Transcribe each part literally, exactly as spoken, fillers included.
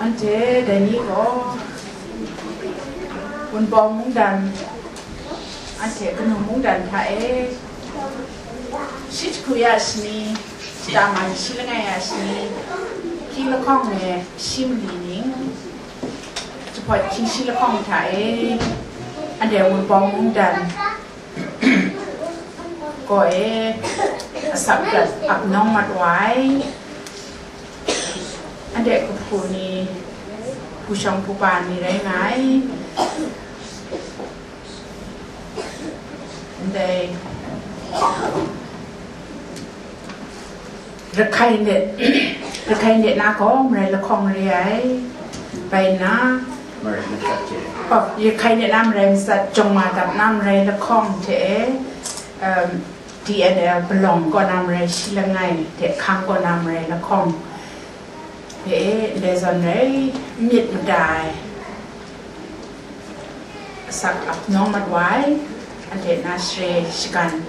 Anhte dai ni gaw Wunpawng mungdan, anhte kanu mungdan hta e shi jahku ya shani, shata man shi langai ya shani, hkying lahkawng e shi mali ning, jahpawt hkying shi lahkawng hta e anhte Wunpawng mungdan kaw e asak prat ap nawng mat wa ai. Anhte kahpu ni, hpu shawng hpu ba ni rai nga ai. Ndai Rakhai de, Rakhai de na gaw marai lahkawng re ai. Bai nna, Marai matsat hte. Oh, Rakhai de na marai matsat, jawng ma dap na marai lahkawng hte, um, D N L palawng kaw na marai shi langai, de hkang kaw na marai lahkawng hte, ndai zawn rai myit mada ai. Asak ap nawng mat wa ai, anhte na share shagan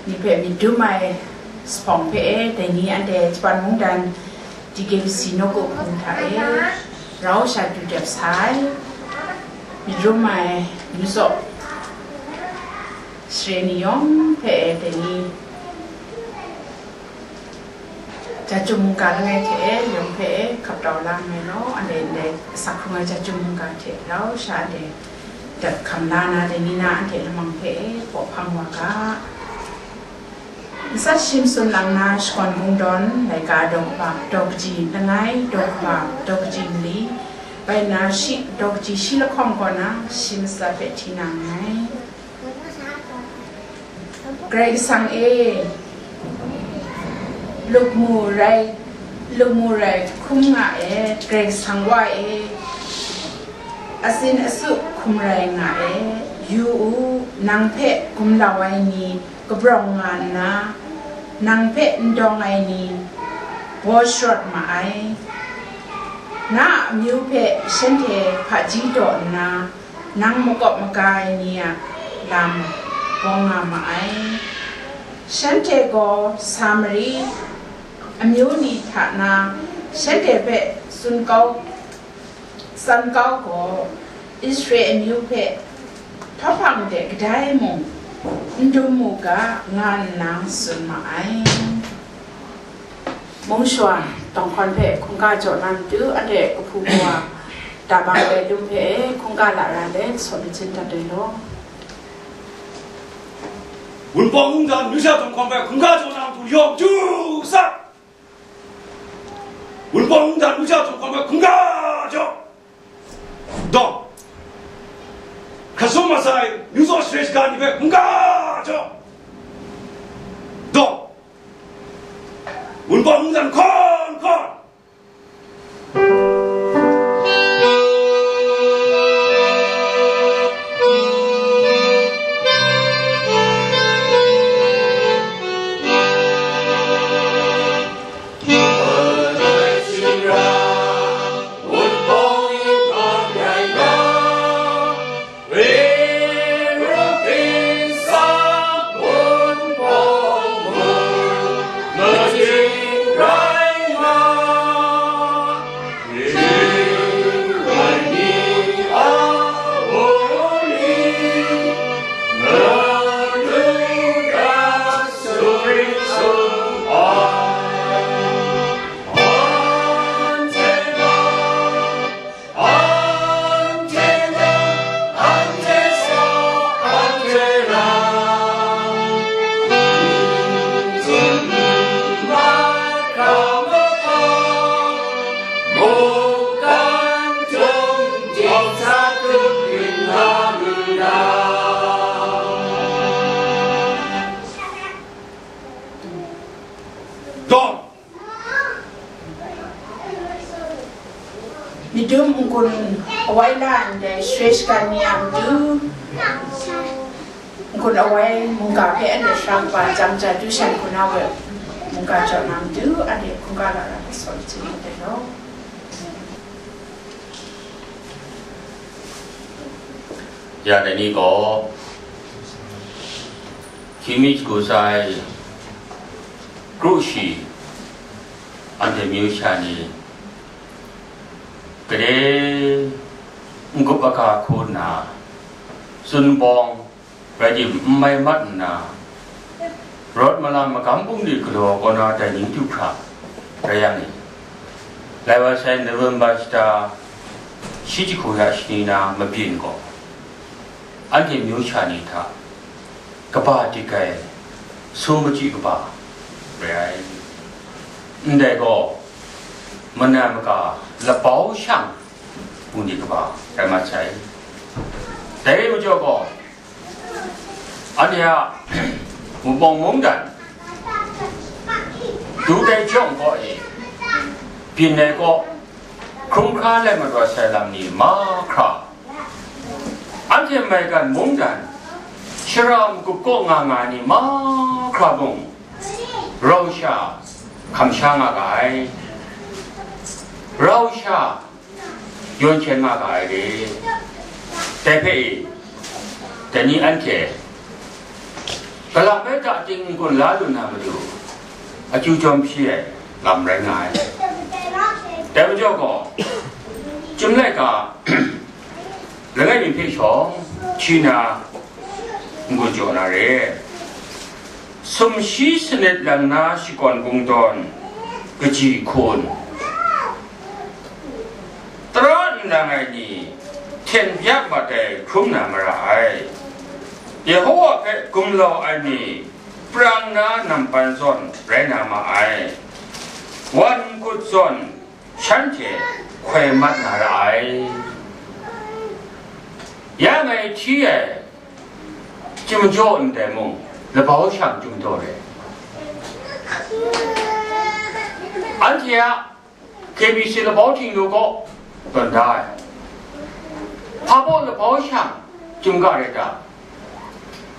ni hpe myit dum ai, Sahpawng hpe e, dai ni anhte Japan mungdan D K B C nawku hpung hta e rau sha du dep sa ai, myit dum ai, Myu Zaw Sare ni yawng hpe e, dai ni Jahtum mungga langai hte e, yawng hpe e, hkap tau la nngai law, anhte ndai asak hkrung ai Jahtum mungga hte rau sha anhte dat hkam la na, dai ni na anhte lamang hpe e, paw hpang wa ga. Matsat shi matsun lang na, shakawn bungdawn, laika daw kaba, daw kaji langai, daw kaba, daw kaji mali, bai nna shi, daw kaji shi lahkawng kaw na, shi matsat hpe hti na nngai. Karai Kasang e, lukmu rai, lukmu rai hkum nga e, Karai Kasang Wa e, asin asu hkum rai nga e, yu u, nang hpe gumlau ai ni, kabrawng nga nna, nang hpe n dawng ai ni, baw sharawt ma ai. Na a amyu hpe shanhte hpaji daw nna, nang makawp maga ai ni a lam bawng nga ma ai. Shanhte gaw Samari amyu ni hta na shanhte hpe tsun kau, tsan kau gaw, Israel amyu hpe htawhpang de kadai mung n dum mu ga, nga nna tsun ma ai. Mungshawa, Tawng Hkawn hpe hkungga jaw na matu, anhte kahpu kawa, dabang ai lum hpe e hkungga lara let, saw lachin dat ai law. Wunpawng mungdan, Myu Zaw Tawng Hkawn hpe hkungga jaw na matu, yawng du sa! Wunpawng mungdan, Myu Zaw Tawng Hkawn hpe hkungga jaw! Dawng! Hkra sum masai, Myu Zaw Sare shaga ni hpe hkungga jaw! Dawng! Wunpawng mungdan hkawn hkawn! Dawng! Myit dum n-gun awai la ndai Sare shagan ni a matu, n-gun awai mungga hpe anhte sha kaba jang ja du shan hku na we mungga jaw na matu, anhte hkungga lara hpe saw lachin mat ai law. Ya dai ni gaw, hkying mi shagu sai, kru shi, Anhte myu sha ni gade n-gup aga hku nna, tsun bawng rai tim n mai mat nna, rawt malam magam bungli galaw kaw na dai ni du hkra rai yang e, lai wa sai November shata shi jahku ya shani na mabyin gaw, anhte myu sha ni hta kaba dik ai, su machyi kaba rai ai. Ndai gaw, mana maka labau shang bungli kaba rai mat sai. Dai rai majaw gaw, anhte a wunpawng mungdan du dai jawng kaw e, byin ai kaw, hkrum hkra lai mat wa sai lam ni mahkra, anhte maigan mungdan shara magup kaw nga nga ai ni mahkra mung, rau sha hkam sha nga ga ai, rau sha yawn hkyen nga ga ai re. Dai hpe e, dai ni anhte galang bai ta ting n-gun la lu na matu, akyu jawm hpyi ai lam rai nga ai. Dai majaw gaw, Chyum laika langai mi hpe shawng hti na n-gun jaw na re. Sumshi sanit lang na shakawn kungdawn kaji hkun, tara nlang ai ni hten byak mat ai hkrum na mara ai. Yehowa hpe gumlau ai ni prang na nampan zawn rai na ma ai. Wan kut zawn shanhte hkoi mat na ra ai. Ya ngai hti ai chyum jaw ndai mung, labau shang chyum daw re. Anhte a K B C labau htingnu kaw tawn da ai. Hpa baw labau shang chyum ga rai ta?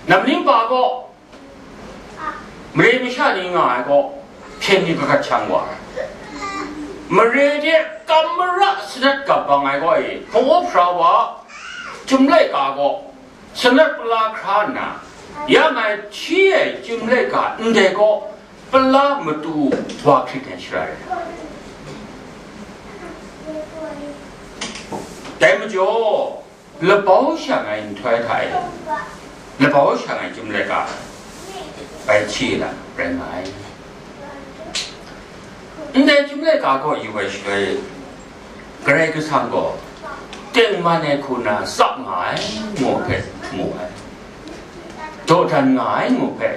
Nam ning pa gaw, mare masha ni nga ai gaw, hpyen ni kagat shang wa ai. Mare de kam mara sanat gap bang ai gaw e, hpung up hpra wa, Chyum laika gaw, sanat pala hkra nna, ya ngai hti ai Chyum laika ndai gaw, pala matu wa hkrit ai shara rai. Dai majaw, labau shang ai nhtoi hta e, labau shang ai Chyum laika bai hti lam rai nga ai. Ndai Chyum laika kaw yu ai shaloi, Karai Kasang gaw tengman ai hku na tsap nga ai ngu hpe mu ai, dawdan nga ai ngu hpe,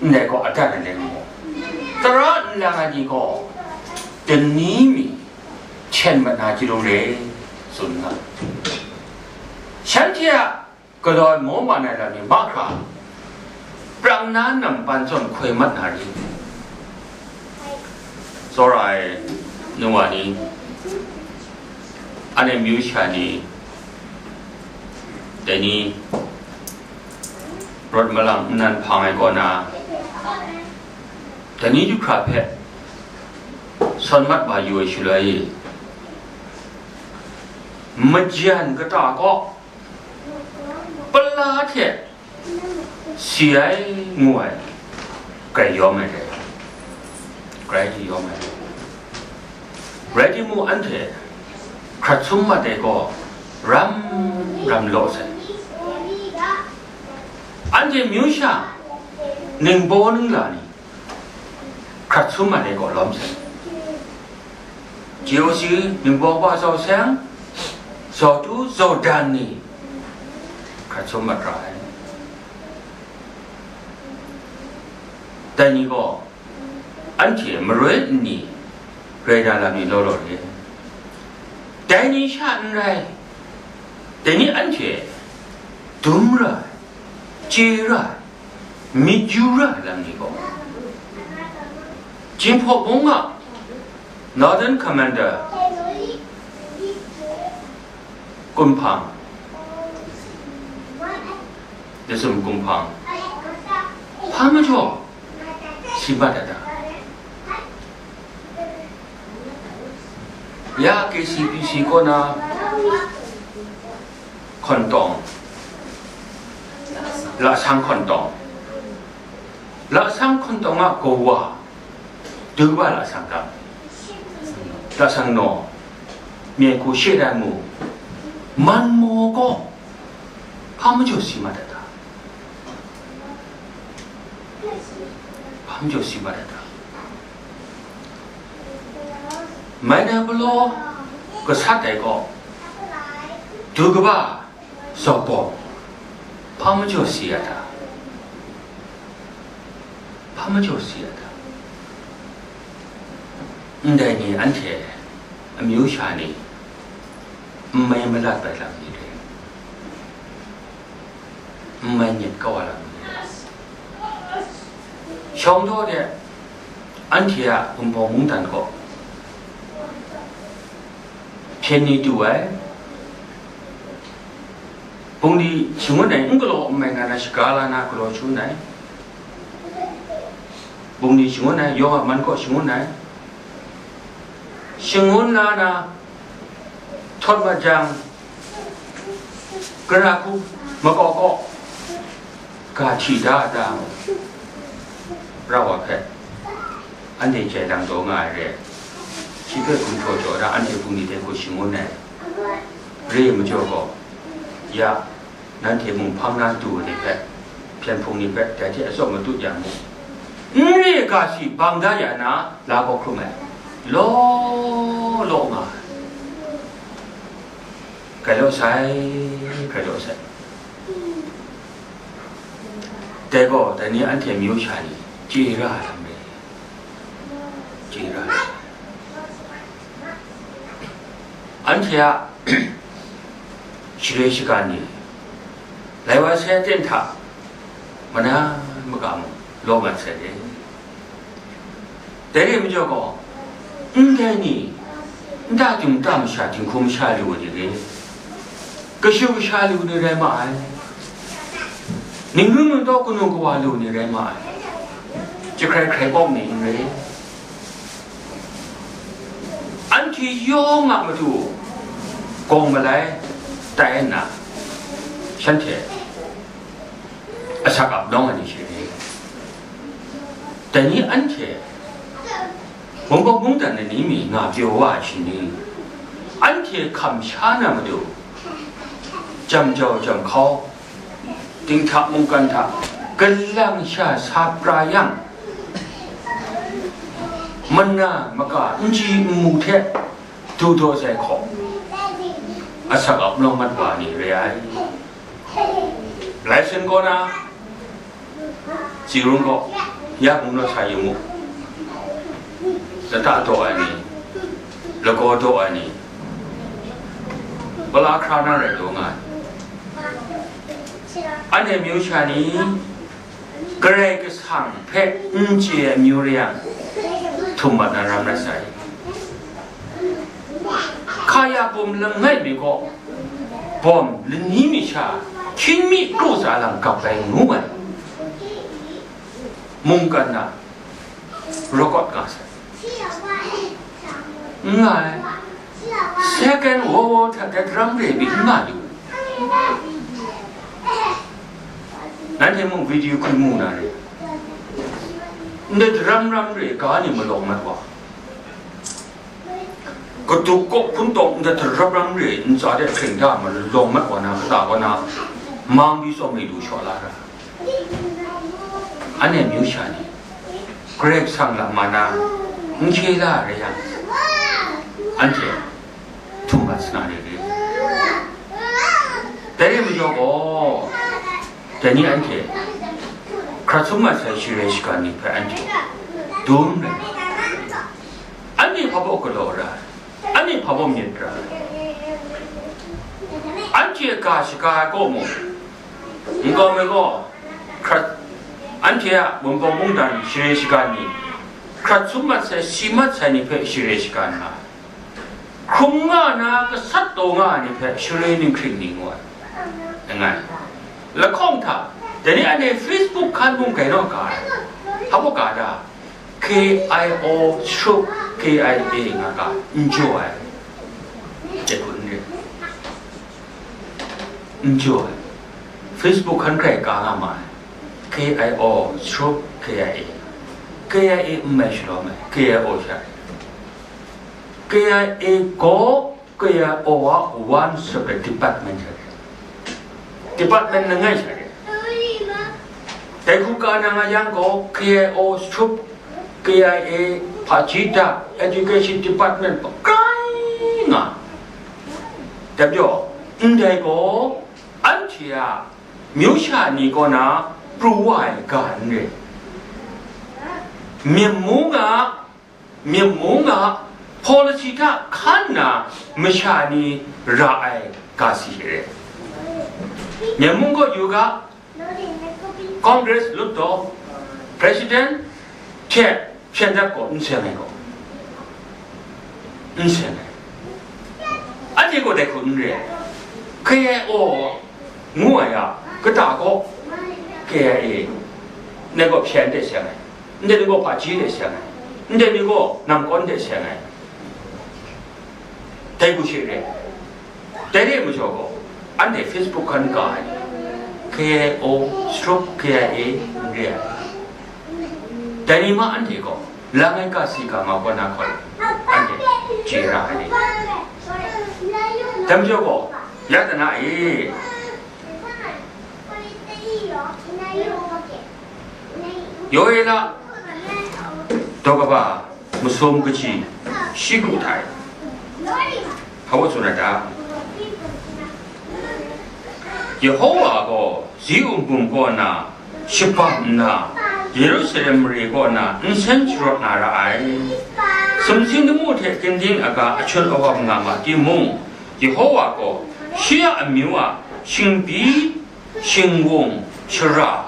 ndai gaw adan aleng mu, tara nlang ai ni gaw dani mi hten mat na chyalu re, tsun nga. Shanhte a galaw ai maw man ai lam ni mahkra, prang na nampan zawn hkoi mat na ri? Tsawra ai nu wa ni, anhte myu sha ni, dai ni rawt malang nnan hpang ai kaw na, dai ni du hkra hpe sawn mat wa yu ai shaloi, majan kata kaw pala hte si ai ngu ai, grai yawm ai dai, grai di yawm ai dai. Rai timung, anhte hkrat sum mat ai gaw ram ram law sai. Anhte myu sha ningbaw ningla ni hkrat sum mat ai gaw lawm sai. J O C ningbaw wa zau seng, zau tu zau dan ni hkrat sum mat ra ai. Dai ni gaw anhte maroi nni rai na lam ni law law re. Dai ni sha n rai, dai ni anhte dum ra ai, chye ra ai, myit yu ra ai lam ni gaw, Jinghpaw mung a Northern Commander kumhpang, Dasum kumhpang, hpa majaw si mat a ta? Ya K C P C kaw na hkawntawng, lasang hkawntawng, lasang hkawntawng a kawa, du ba lasang ga, Lasang naw, myen hku she dan mu, man maw gaw, hpa majaw si mat ai ta? Hpa majaw si mat ai ta? Mai na galaw gasat ai gaw, du kaba, zaw bawng, hpa majaw si ai ta? Hpa majaw si ai ta? Ndai ni anhte amyu sha ni n mai malat bai lam ni re, n mai nyet kau ai lam ni re. Shawng daw de, anhte a wunpawng mungdan gaw hpyen ni du ai. Bungli shangun ai n galaw n mai nga na, shaga la na galaw shangun ai. Bungli shangun ai, yawng a man kaw shangun ai. Shangun la na, htawt mat jang, gara hku, makawk kaw, ga hti da da, rau wa hpe, anhte jai lang taw nga ai re. Shi hpe gumhpraw jaw da, anhte bungli dai hku shangun ai. Re ai majaw gaw, ya, nanhte mung hpang na du ai ni hpe, hpyen hpung ni hpe, dai hte atsawm matut ya mu. N re ga shi bang da ya na, la kau hkrum ai. Law, law nga ai. Grai law sai, grai law sai. Dai gaw, dai ni anhte myu sha ni chye ra ai lam rai. Chye ra ai. Anhte a share shaga ni, lai wa sai aten hta, mana maka mung, law mat sai de. Dai re majaw gaw, ndai ni, nta ting nta masha, dinghku masha lu ni re, kashu kasha lu ni rai ma ai, ning ring ning taw kanu kawa lu ni rai ma ai, jahkrai hkrai bawk ni n re. Anhte yawng a matu gawng malai tai nna, shanhte asak ap nawng ai ni she ni? Dai ni anhte wunpawng mungdan ai ni mi nga pyaw wa ai shi ni? Anhte hkam sha na matu, jam jau jam hkau, dinghta mungkan hta kalang sha sa pra yang, mana maka n chyi n mu hte du daw sai hkaw, asak ap nawng mat wa ni re ai. Laisen kaw na, Tsingrung kaw, ya hpung naw sa yu mu. Lata daw ai ni, lagaw daw ai ni, pala hkra na rai taw nga ai. Anhte myu sha ni, Karai Kasang hpe n chye ai amyu re yang, htum mat na ram rai sai. Hkaya bum langai mi gaw, bawm lani mi sha, hkying mi kru za lang gap ai ngu ai. Mungkan na rawkawt nga sai. N nga ai. Second World War hta dat ram re mi n nga yu. Nanhte mung video hkun mu na re. Ndai daram ram re ga ni malawng mat wa, kaduk kawk hpun tawng ndai daram ram re ntsa de hkring da malawng mat wa na, kata kaw na, mang bi tsawm ni lu shaw la ra. Anhte myu sha ni, Karai Kasang lam ma na n hkye la ai rai yang, anhte htum mat sa na ni re? Dai re majaw gaw, dai ni anhte hkrat sum mat sai share shaga ni hpe anhte dum rai. Anhte hpa baw galaw ra ai, anhte hpa baw myit ra ai. Anhte ga shaga ai kaw mung, nkau mi gaw, hkrat, anhte a Wunpawng mungdan share shaga ni, hkrat sum mat sai, si mat sai ni hpe share shaga nna, hkrum nga na gasat taw nga ai ni hpe share ninghkring ni ngu ai. Langai, lahkawng hta, dai ni anhte Facebook hkan mung gai naw ga ai. Hpa baw ga da, K I O stroke K I A nga ga, n jaw ai. Chye hku n re. N jaw ai. Facebook hkan hkrai ka nga ma ai. K I O stroke K I A. K I A n mai shalawm ai, K I O sha. K K I A gaw K I O a one separate department sha de. Department langai sha de. Dai hku ka na nga yang gaw K I O stroke K I A hpaji da education department pakrai nga. Dai majaw, ndai gaw anhte a myu sha ni kaw na pru wa ai ga n re. Myen mung a, myen mung a policy hta hkan na masha ni ra ai ga si re. Myen mung kaw yu ga, Congress လွှတ်တော် President hte hpyen dap gaw n seng ai gaw, n seng ai. Anhte gaw dai hku n re ai. K I O ngu ai a, kata gaw K I A, ndai gaw hpyen de seng ai, ndai ni gaw hpaji de seng ai, ndai ni gaw namkawn de seng ai. Dai hku she re. Dai re ai majaw gaw, anhte Facebook hkan ka ai, K I O stroke K I A n re ai. Dai ni ma anhte gaw, lang ai ga si ga ma kaw na hkawt, anhte chye ra ai ni. Dai majaw gaw, ya tana e, Yoela, daw kaba masum kaji shi ku hta e. Hpa wa tsun ai ta? Yehowa gaw Ziun bum kaw na shabam nna, Yerusalem mare kaw na nsen sharawt na ra ai. Sumsing lamu hte gindin aga ahkyun awam nga ma timung, Yehowa gaw shi a amyu a shingbi, shingwung, shara,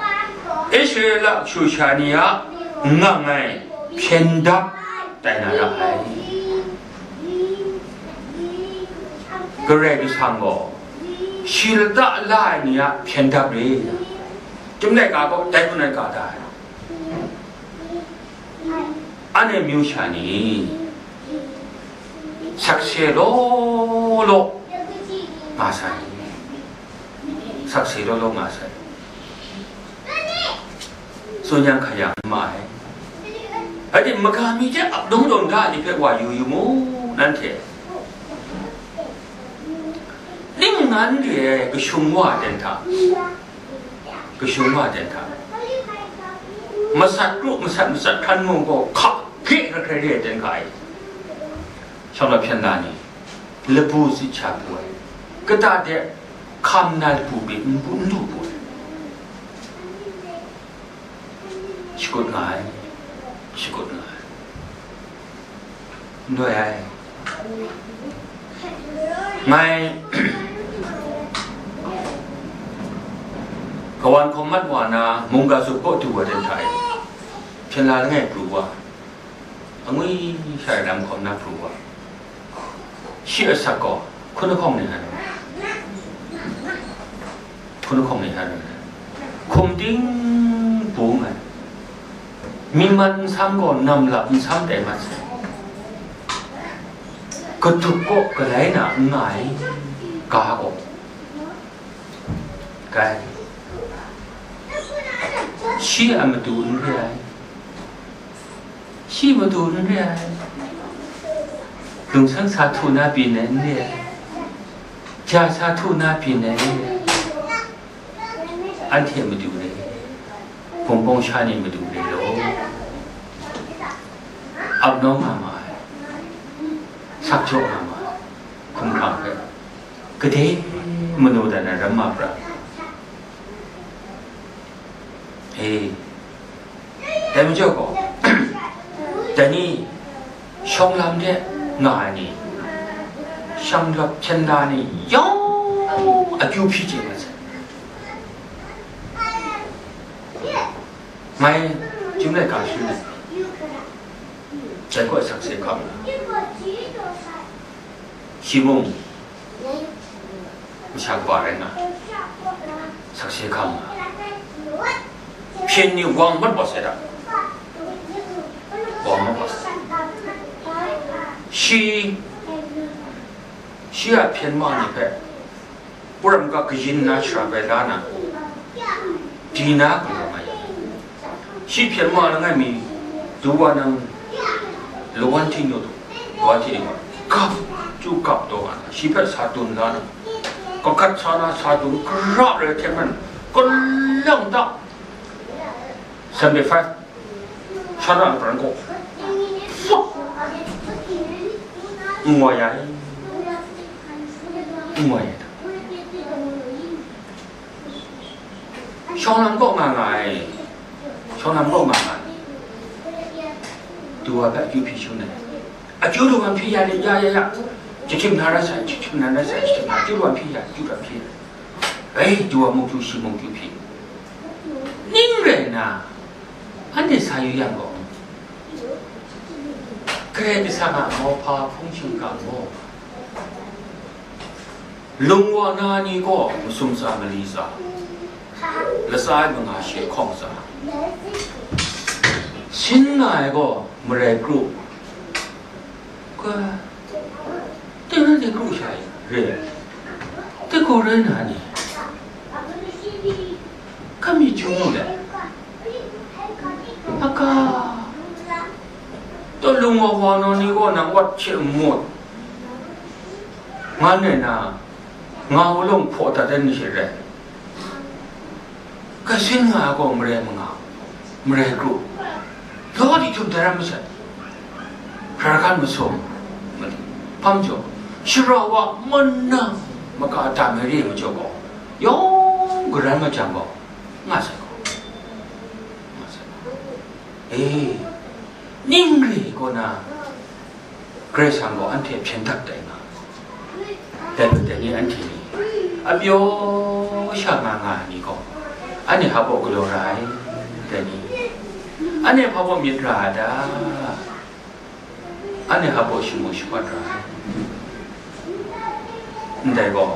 Israela kashu kasha ni a ngang ai hpyen dap tai na ra ai. Karai Kasang gaw shi lata la ai ni a hpyen dap re. Chyum laika gaw dai hku nan ka da ai. Anhte myu sha ni sakse law law nga sai. Sakse law law nga sai. Tsun yang hka yang n ma ai. Rai timung, maga mi hte ap dawng dawng da ni hpe wa yu yu mu, nanhte. Ning nan re ai kashung wa ten hta, kashung wa ten hta, masat kru, masat, masat hkran mung gaw hka ge hkrai hkrai re ai ten hka e. Shawng la hpyen la ni, labu tsit sha pru ai, kata de hkam na labu hpe n bu, n lu pru ai. Shakut nga ai, shakut nga ai. N rai ai. Ngai, kawan hkawm mat wa na, mungga zup kaw du wa ten hta e, hpyen la langai pru wa, angwi sha lam hkawm na pru wa, shi asak gaw hkun lahkawng ni hkan, hkun lahkawng ni hkan, hkum ting bung ai. Myi man nsam gaw nam lap nsam tai mat sai. Kadup kaw galai na n nga ai ga gaw, kai, shi a matu n re ai. Shi matu n re ai. Lungsang sa htu na byin ai n re ai. Ja sa htu na byin ai n re ai. Anhte matu re, hpung pawng sha ni matu re law, ap nawng nga ma ai, sak jaw nga ma ai, hkumhkrang hpe, gade manu dan ai ram ma pra. E, dai majaw gaw, dai ni shawng lam de nga ai ni, shanglawt hpyen la ni yawng akyu hpyi chye mat sai. Ngai chyum laika shu ni, dai gaw sakse hkam nga, shi mung masha kaba rai nga, sakse hkam nga, hpyen ni wang mat wa sai da, wang mat wa sai. Shi, shi a hpyen ma ni hpe, Wurram ga kayin na shara bai la na, di na galaw nga yang, shi hpyen ma langai mi, du wa nang, lawan htingnu du, lawan htingnu wa, Gap, chyu gap taw nga na, shi hpe sa dun la na, kagat sa na, sa dun, kara rai hte maren, kalang ta, seventy five, sha na pran gaw, fup, n wa ya i, n wa ya ta. Shawng lam kaw nga nga ai, shawng lam kaw nga nga ai, du wa hpe akyu hpyi shangun ai. Akyu du wa hpyi ya, ya, ya, ya. Jahtim na rai sai, jahtim na rai sai, jahtim na, akyu du wa hpyi ya, akyu du wa hpyi ya. Ei, du wa mung kyu, shi mung kyu hpyi. Ning rai nna, anhte sa yu yang gaw, Karai Kasang a mauhpa hpung shingkang gaw, lung wa na ni gaw masum tsa mali tsa, latsa ai manga she hkawng tsa, sin nga ai gaw marai kru, ka, teng na teng kru sha re, teng gaw rai na ni, ka mi jung mu le, a ka, taw lung wa wa na ni gaw nang wat hte n mut, nga nna, nga ulawng hpaw dat ai ni she rai. Kasin nga ai gaw marai manga, marai kru, law di htum dai ram masat, hkra hkan masum, mali, hpa majaw, shara wa mana maka dam ai re ai majaw gaw, yawng garan majang gaw, nga sai gaw, nga sai gaw. E, ning re kaw na, Karai Kasang gaw anhte hpyen dat tai nga. Dai hpe dai ni anhte ni, a pyaw sha nga nga ai ni gaw, anhte hpa baw galaw ra ai, dai ni, anhte hpa baw myit ra ai ta? Anhte hpa baw shamu shapat ra ai? Ndai gaw,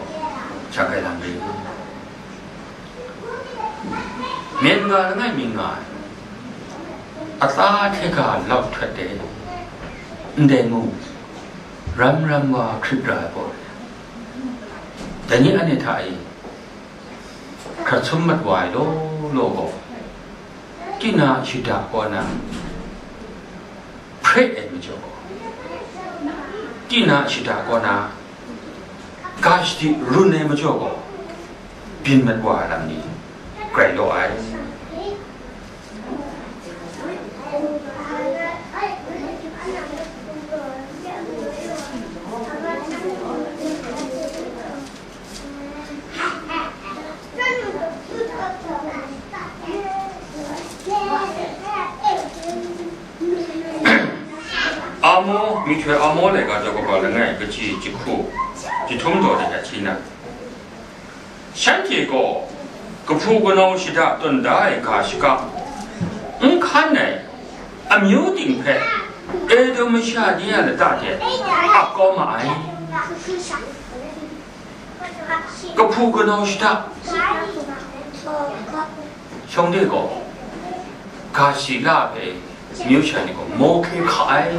hkyak ai lam re. Myen nga langai mi nga ai, a ta hte ga lau htet de, ndai mu, ram ram wa hkrit ra ai pawt re. Dai ni anhte hta e, hkrat sum mat wa ai law law gaw, tinang a shada kaw na, hpre ai majaw gaw, tinang a shada kaw na, ga shadi run ai majaw gaw, byin mat wa ai lam ni grai law ai. Amo, myihtoi Amo laika daw kaba langai, kaji jahku jahtum daw de hta hti na, shanhte gaw kahpu kanau shada tawn da ai ga shaka n hkan ai amyu ting hpe Edom masha ni a lata de ap kau ma ai. Kahpu kanau shada, shawng de gaw, ga shadi la hpe amyu sha ni gaw mawhke hka ai,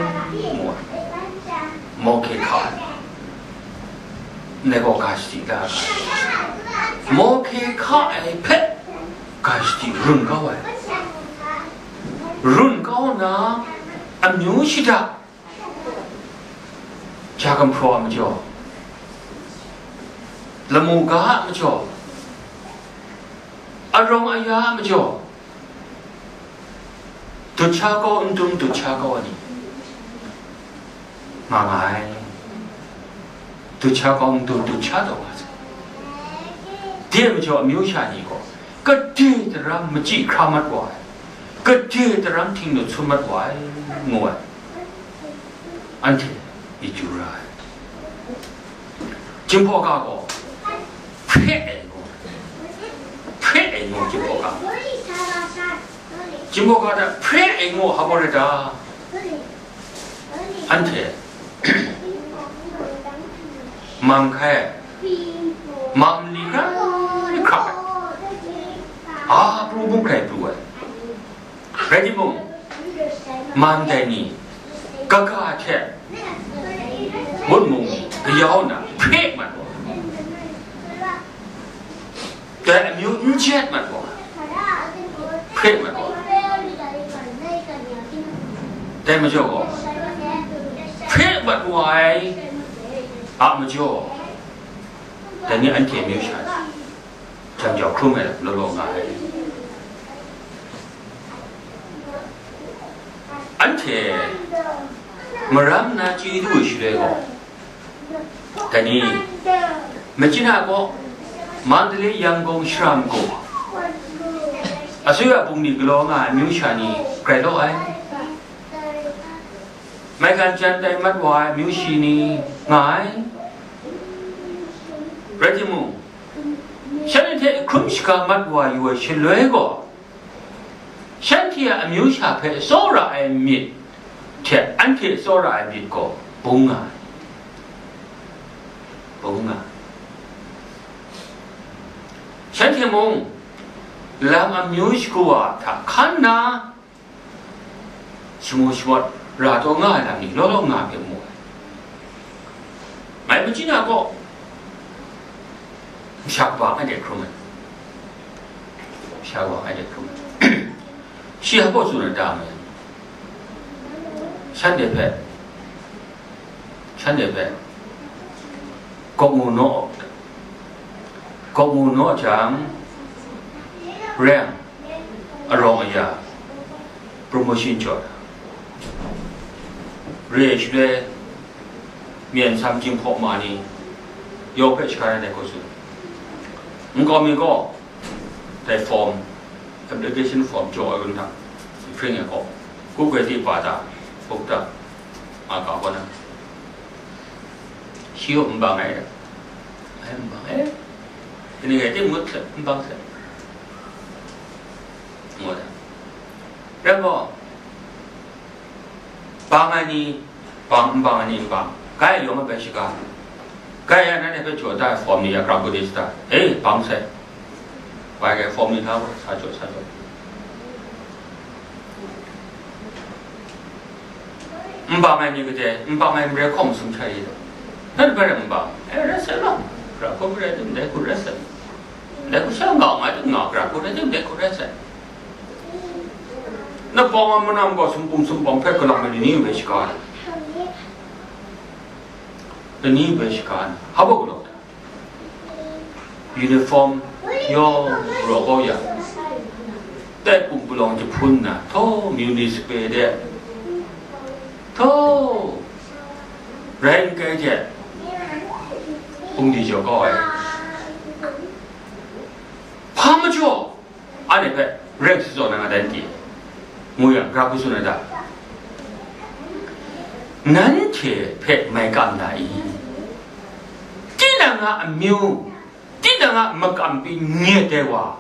ngu ai. Mawhke hka ai. Ndai gaw ga shadi la ai. Mawhke hka ai hpe ga shadi run kau ai. Run kau nna, amyu shada, ja gumhpraw a majaw, lamu ga a majaw, arawng aya a majaw, dut sha kau n dum dut sha kau ai ni nga nga ai. Dut sha kau n dum dut sha taw nga sai. De majaw amyu sha ni gaw, gade daram machyi hkra mat wa ai, gade daram htingnu htum mat wa ai, ngu ai. Anhte myit yu ra ai. Jinghpaw ga gaw hpre ai ngu, hpre ai ngu, jinghpaw ga, jinghpaw ga hta hpre ai ngu, hpa baw rai ta? Anhte mang hkai ai, mang li hkra hkra ai, a pru mung hkrai pru ai. Rai timung, mang dai ni, kaga hte wunmung ni kayau na hpre mat wa, dai amyu n jet mat wa, hpre mat wa. Dai majaw gaw, hpre mat wa ai a majaw, dai ni anhte amyu sha ni, jan jau hkrum ai lam law law nga ai. Anhte maram na chyeju ai shaloi gaw, dai ni, Myitkyina kaw, Mandalay, Yangon, Shillong kaw, asuya bungli galaw nga ai amyu sha ni grai law ai. Maigan jan tai mat wa ai amyu sha ni nga ai. Rai timung, shanhte hte hkrum shaga mat wa yu ai shaloi gaw, shanhte a amyu sha hpe tsawra ai myit hte anhte tsawra ai myit gaw bung nga ai. Bung nga ai. Shanhte mung lam amyu shagu wa hta hkan nna, shamu shamawt ra taw nga ai lam ni law law nga hpe mu ai. Mai Myitkyina kaw, masha kaba ngai de hkrum ai. Masha kaba ngai de hkrum ai. Shi hpa baw tsun ai ta mai. Shanhte hpe, shanhte hpe, kawk mu naw, kawk mu naw jang, reng, arawng aya, promotion jaw ai. Re ai shaloi, myen sam jinghpaw ma ni, yawng hpe shaga rai ai hku tsun. Nkau mi gaw, dai form, application form jaw ai kau hta, spring ai gaw, kukwe di pa ta, buk ta, nga ka kaw na. Shi gaw n bang ai, ai n bang ai. Kaning rai tim ngut hte, n bang hte. Ngut ai. Rai gaw, bang ai ni, bang, n bang ai ni n bang. Grai yawng a bai shaga. Grai ya, nanhte hpe jaw da ai form ni ya, grab kau di sata. E, bang sai. Wai gai form ni hta gaw, sa jaw, sa jaw. N bang ai ni gade, n bang ai marai hkawng sum hta i law. Nanhte hpe rai n bang. E, rai sai law. Grab kau rai tim, dai hku rai sai. Dai hku sha nga nga tim nga, grab kau rai tim, dai hku rai sai. Na bawng a manam gaw sumpum sumpawng hpe galang ai ni ni bai shaga ai. Ni ni bai shaga ai. Hpa baw galaw ta? Uniform yawng raw kau yang, tai pum palawng jahpun na, htaw municipal de, htaw rai n kai hte, bungli jaw kau ai. Hpa majaw, anhte hpe reng shazaw na nga dan di, ngu yang, grab kau tsun ai ta? Nanhte hpe mai kam na i? Tinang a amyu, tinang a makam pyi nyet ai wa,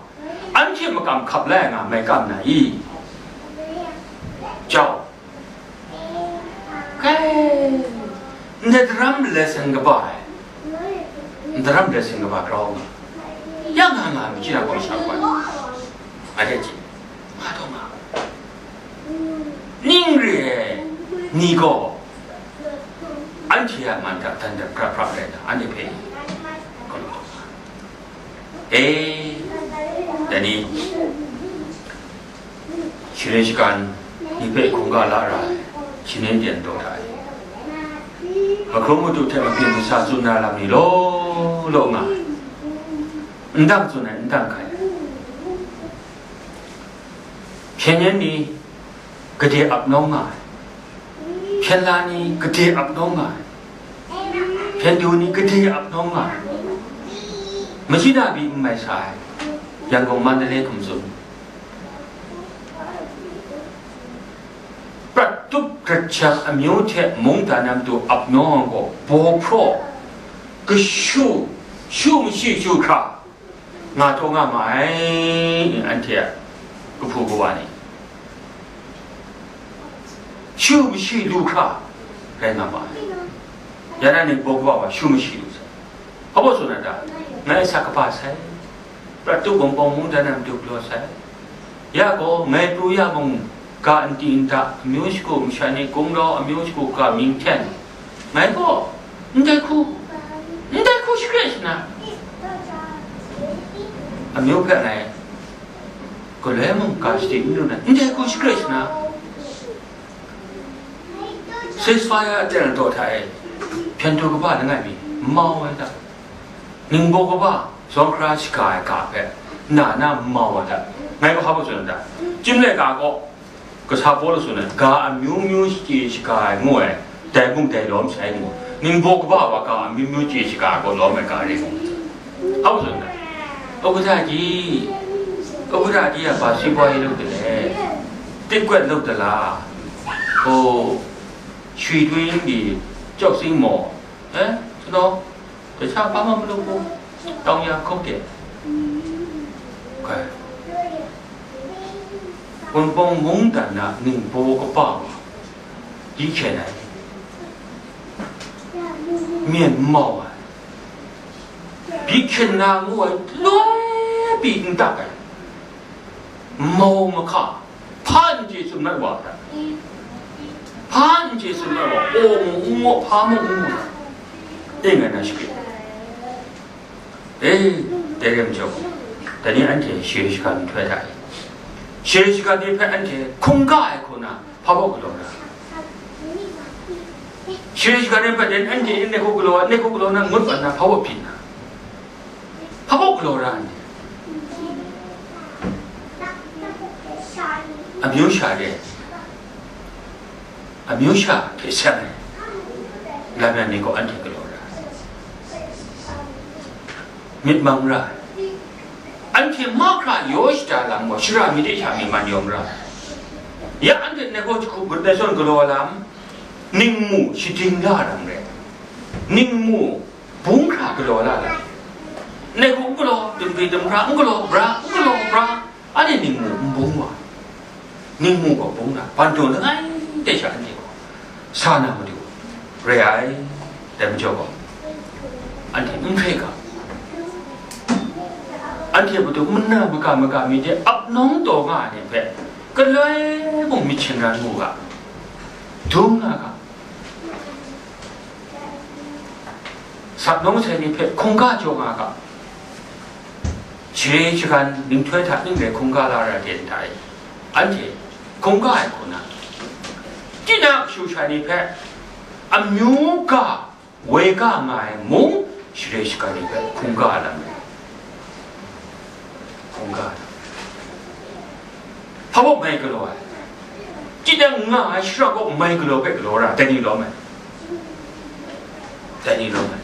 anhte makam hkap lai nga mai kam na i? Jau. Kai, ndai daram lesson kaba ai, daram lesson kaba grau nga, ya nga nga mi, chyi na gaw masha kaba ni, nga de chye, nga taw nga, ning re ai ni gaw, anhte a man hta dan dan pra pra rai na, anhte hpe, e, dai ni, share shagan ni hpe hkungga la ra ai, shane ten taw hta e. Mahkrum madu hte mabyin masa tsun na lam ni law law nga ai, n dang tsun ai, n dang hkai ai. Hpyen yen ni gade ap nawng nga ai, hpyen la ni gade ap nawng nga ai, hpyen du ni gade ap nawng nga ai, machyi na pyi n mai sa ai, Yangon, Mandalay hkum tsun, prat tup hkrat jang amyu hte mungdan a matu ap nawng ai gaw, baw hpraw, kashu, shu mashi shu hkra, nga taw nga ma ai, anhte a kahpu kawa ni. Shu mashi lu hkra rai nga ma ai. Ya na ni baw kaba wa shu mashi lu sai. Hpa baw tsun na ta? Ngai sa kaba sai. Prat tup bawng bawng mungdan a matu galaw sai. Ya gaw, ngai pru ya mung, ga nti nta, amyu shagu masha ni gumlau amyu shagu ga mying hten, ngai gaw, ndai hku, ndai hku shakre shana, amyu hpe ngai galoi mung ga shadi n lu na, ndai hku shakre shana, Ceasefire aten ataw hta e, hpyen du kaba langai mi, mau ai hta, ningbaw kaba, zawng hkra shaga ai ga hpe, na na mau ai hta, ngai hpa hpa tsun ai hta, chyum laika gaw, kasa Pawlu tsun ai, ga amyu myu chye shaga ai ngu ai, dai mung dai lawm sai ngu, ningbaw kaba wa ga amyu myu chye shaga ai gaw lawm ai ga re ngu. Hpa tsun ai hta, ဥက္ကဋ္ဌကြီး, ဥက္ကဋ္ဌကြီးက ဘာစီးပွားရေးလုပ်တယ်လဲ, သစ်ကွက်လုပ်သလား, ဟို, ရွှေတွင်းတွေ, ကျောက်စိမ်းမော်, ဟမ်, ကျွန်တော် တခြားဘာမှမလုပ်ဘူး, တောင်ယာခုတ်တယ်. ကဲ, ဘုံဘုံမုန်တိုင်းနဲ့ နင်ဘိုးကပါပါ, ဒီခဲနဲ့ မျက်မှောက်ပါ, ဒီခဲနဲ့ ငိုလွှဲပြီး အင်း တတ်တယ်. မောင်မခါ, ဖမ်းကြည့်စမ်းလိုက်ပါလား. ဖမ်းကြည့်စမ်းလိုက်ပါ. အိုမူငို, ဖမ်းမူငို. အဲ့ငါနာရှိတယ်. အေး, တဲရဲမကျော်ဘူး. တနည်း အန်တီ ရွှေစကားမထွက်တာ. ရွှေစကားတွေဖက် အန်တီ ခုံကဲခုံနာ ဖာဖို့ကလော်တာ. ရွှေစကားတွေဖက် အန်တီ နေခုံကလော်, နေခုံကလော်နာ ငွတ်ပါနာ ဖာဖို့ဖြစ်နာ. ဖာဖို့ကလော်တာ အန်တီ. အမျိုးရှာတယ်. အမျိုးရှာဖြစ်စမ်းတယ်. လာမည်နေကို အန်တီကလော်တာ. မြစ်မံရ, အန်တီ မခရယောရှတာလမ်းကို ရှရာမီတေချာမီမန်ယောင်ရ. ယအန်တီ နေကို ခုဘတ်တဲ့ဆွန်ကလော်လမ်း, နင်းမူ ရှိတင်လာရံတဲ့. နင်းမူ ဘုံခရကလော်လာလမ်း. နေခုံကလော်, တင်ပေတံခရကလော်, ဘြာကလော်, ဘြာ. အဲ့ဒီနင်းမူဘုံပါ. နင်းမူကဘုံတာ, ပန်တုံလငိုင်းတဲ့ချာ အန်တီက စာနာမတူဘူး. ရဲအိုင်, တဲမကျော်ပါဘူး. အန်တီ မဖဲက, အန်တီ ဘသူ မနာမကမကမီတဲ့ အပ်နှောင်းတော်ငါနဲ့ပဲ, ကလွဲပုံမချင်တာငိုက, ဒုံငါက, စပ်နှောင်းဆယ်နေဖက်, ခုံကကြော်ငါက, ခြေချကန် နင်းထွဲထက် နင်းလေခုံကလာရတဲ့တိုင်, အန်တီ ခုံကအိုင်ခုံနာ, တိနာရှူချာနေဖက်, အမျိုးက ဝေကငါမုံ, ရွှေစကားတွေဖက်, ခုံကလာမယ်. ခုံကလာ. ဖာဖို့မိုင်ကလော်, တိတငါရှရကောမိုင်ကလော်ဖက်ကလော်ရ, တနည်းလောမယ်. တနည်းလောမယ်.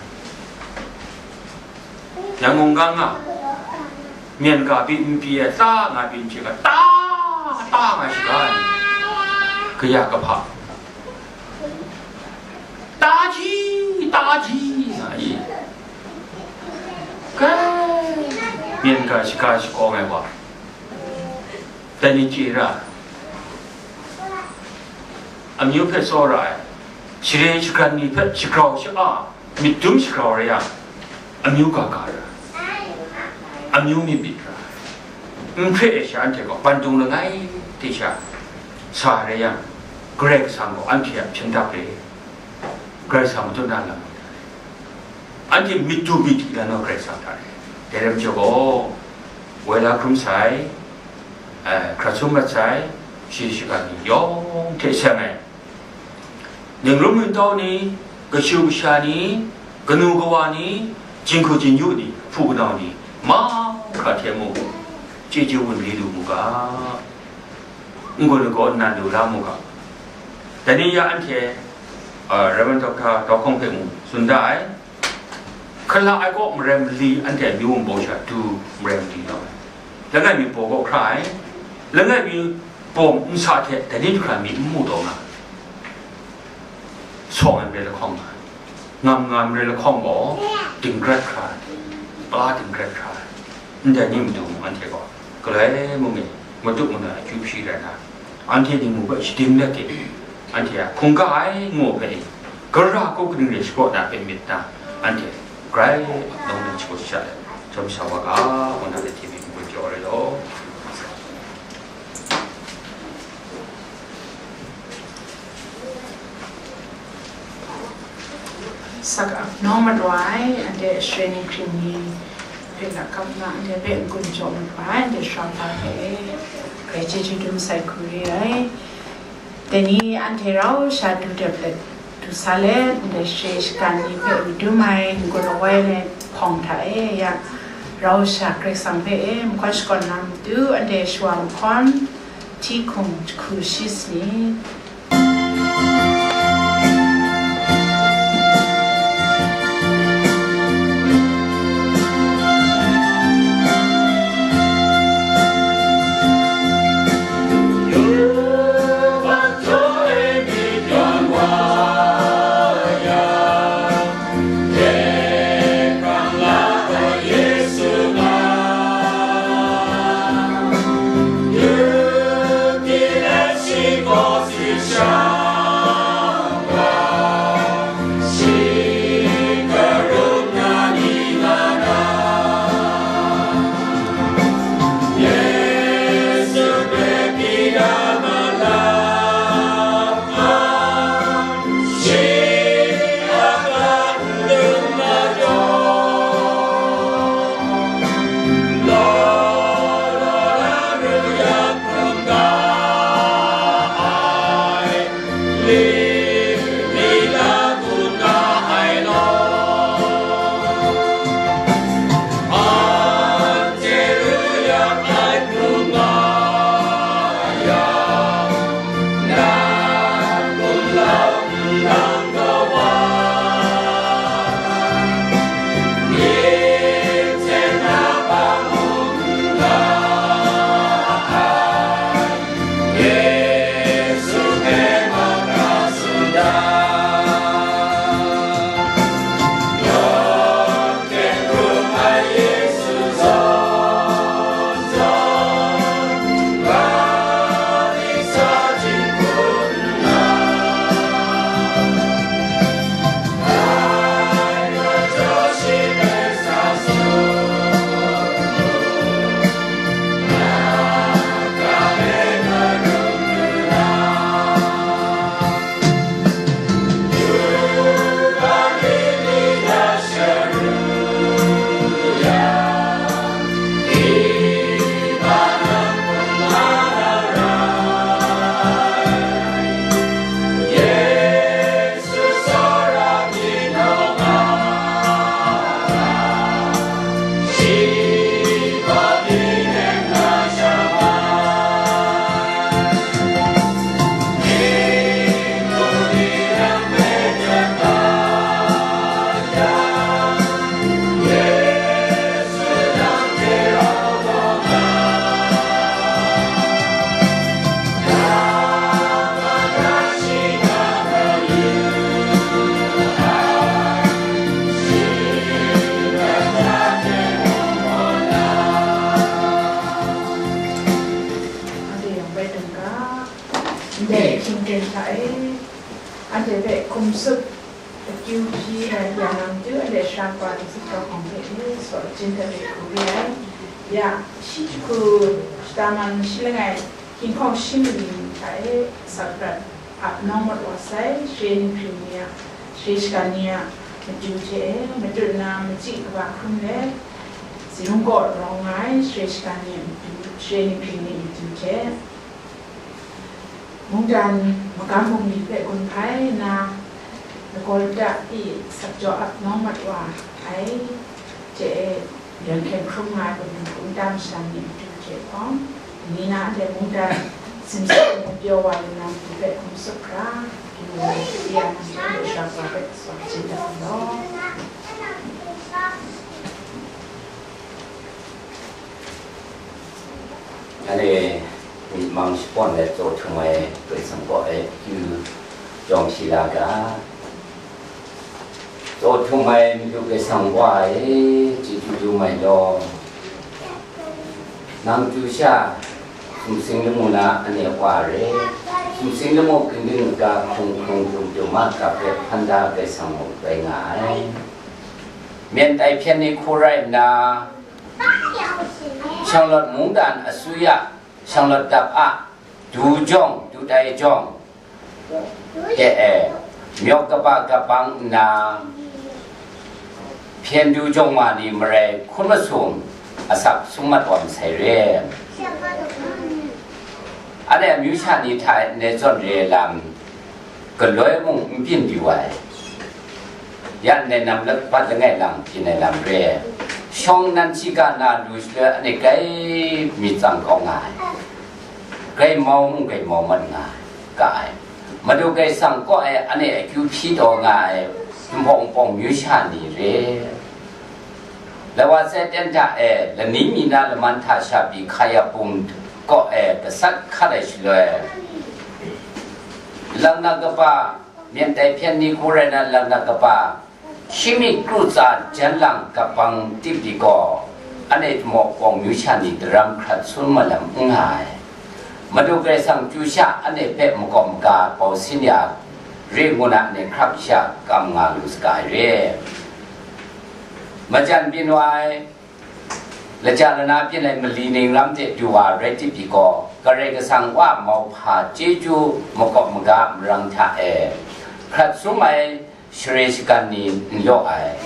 ရန်ကုန်ကမ်းက မင်းကပ်ပြီး မပြေးသားငါပြီးချေက တား, တားငါရှိတာ, ကရကဖာ, တားကြီး, တားကြီးငါကြီး. ကဲ, မင်းကရှိကရှိကောင်းငယ်ပါ. တနည်းကြည့်ရ, အမျိုးဖက်စောရ, ခြေချကန်နည်းဖက် ခြေကောက်ရှာ, မြစ်တုံးခြေကောက်ရရ, အမျိုးကကာရ, အမျိုးမြစ်ပိတ်ရ, မဖျက်အရှာအန်တီက ပန်တုံလငိုင်းတေချာ, စာရရ, ဂရက်ကဆံကို အန်တီအဖြစ်တတ်တယ်. ဂရက်ကဆံမတူနာလမ်း, အန်တီမီတူမီတီလမ်းတော့ ဂရက်ကဆံထားတယ်. တဲရဲမကျော်ကို, ဝဲလာခုံးဆိုင်, အဲ, ခရဆုမတ်ဆိုင်, ရှိရှိကနီယောင်ထဲဆံမယ်. နင်ရုံမင်းတော်နီ, ကရှုကရှာနီ, ကနူကဝါနီ, ဂျင်ခုဂျင်ယူနီ, ဖူကနောင်နီ, မခရထဲမူ, ကျေးဇူးဝင်လေးလူမူက, ငိုနကောနန်လူလာမူက. တနည်းရအန်ထဲ, အဲ, Reverend Doctor ဒေါ်ခွန်ဖေမူ, စွန်ဒိုင်, ခလာအကောမရမ်လီအန်ထဲမျိုးဘုံချာတူမရမ်လီတော့. လငယ်မီပေါ်ကောခရိုင်, လငယ်မီပေါ်မစားထဲတနည်းခရိုင်မီမူတော့ငါ. ဆောင်ရံရဲလခေါင်းငါ, ငမ်ငမ်ရဲလခေါင်းကို, တင်ကြက်ခါ, ပလာတင်ကြက်ခါ, အန်တီနည်းမတူမူအန်တီက, ကလဲမူမီ, မတူမူနာအကျူဖြီရနာ, အန်တီနည်းမူပဲရှိတင်လက်တေ, အန်တီကခုံကအိုင်ငိုပဲ, ကရကုတ်ကနင်းရဲစကောနာပဲမစ်နာ, အန်တီ ကြိုက်လုံးနဲ့ချိုးချတယ်. ကျွန်တော်ဆရာက ဝန်ထမ်းတွေ TV ကိုပြောရဲတော့ စကပ်နှောမတွိုင် အန်တီ အရွှေနင်ခရင်နီ ဖဲလကပ်နာ အန်တီ ဘဲအကွန်ကြော်မတွိုင် အန်တီ ရှောင်းပါခဲ့. ဂဲကျေးဇူးတင်ဆိုင်ခွေးရဲ့ Dai ni anhte rau sha du dep let, du sa let, ndai share shagan ni hpe madum ai n-gun awai ai hpawng hta e ya, rau sha Karai Kasang hpe e mahkawn shakawn na matu, anhte shawa mahkawn hti hkung jahku shi sanit. Anhte yawng bai tangka, ndai hkying ten hta e, anhte hpe hkum tsup, akyu hpyi rai ya na matu, anhte sara kaba dingtsup kau hkawng hpe e, saw lachyum hte re hku re ai. Ya, shi jahku shata man shi langai, hkying hkawng shi mali hta e, asak prat ap nawng mat wa sai, share ni hpring ni a, share shagan ni a matu hte e, matut nna machyi kaba hkrum let, zinung kaw rawng nga ai, share shagan ni a matu, share ni hpring ni a matu hte, mungdan magam bungli hpe gun hpai nna, lagaw lata e sak jaw ap nawng mat wa ai hte e, yan hkyen hkrum nga ai gaw, mungdan masha ni matu hte hpawng, ni na anhte mungdan simsawp ai pyaw wa lu na matu hpe hkum tsup hkra, du ya na matu hpe sara kaba hpe tsawm chye dat mu law. Anhte myit mang shapawn let tsaw htum ai Karai Kasang kaw e akyu jawm shi la ga. Tsaw htum ai Madu Karai Kasang Wa e, chyeju dum ai law. Nang chyu sha, sumsing lamu na ane wa re, sumsing lamu gindin ga hkrung hkrung dum dum a ga hpe hpan da Karai Kasang mung rai nga ai. Myen tai hpyen ni hku rai nna, Shanglawt mungdan asuya, shanglawt dap a, du jawng, du tai jawng, de e, myawk kaba gap bang nna, hpyen du jawng wa ni marai hkun masum asak sung mat wa masai re. Anhte amyu sha ni hta e ndai zawn re ai lam, galoi mung n byin pyi wa ai. Ya ndai nam labat langai lang byin ai lam re ai. Shawng nan shiga na lu shaloi anhte grai myit tsang kau nga ai. Grai mau mung grai mau mat nga ai, ga ai. Madu Karai Kasang kaw e anhte akyu hpyi taw nga ai, Jinghpaw Wunpawng myu sha ni re. Lawa sai ten hta e, lani mi na laman hta sha pyi hkayap bum kaw e gasat hkat ai shaloi, lang na kaba, myen tai hpyen ni hku rai na lang na kaba, hkying mi kru tsa jan lang kapang tip di gaw, anhte Jinghpaw Wunpawng myu sha ni daram hkrat sun malam n nga ai. Madu Karai Kasang chyu sha anhte hpe makawp maga bau sin ya, re ngu na anhte hkrak sha kam nga lu saga ai re. Majan byin wa ai, laja lana byin ai mali ning ram hte du wa rai tip pyi gaw, Karai Kasang Wa mauhpa chyeju makawp maga marang hta e, hkrat sum ai share shagan ni n law ai.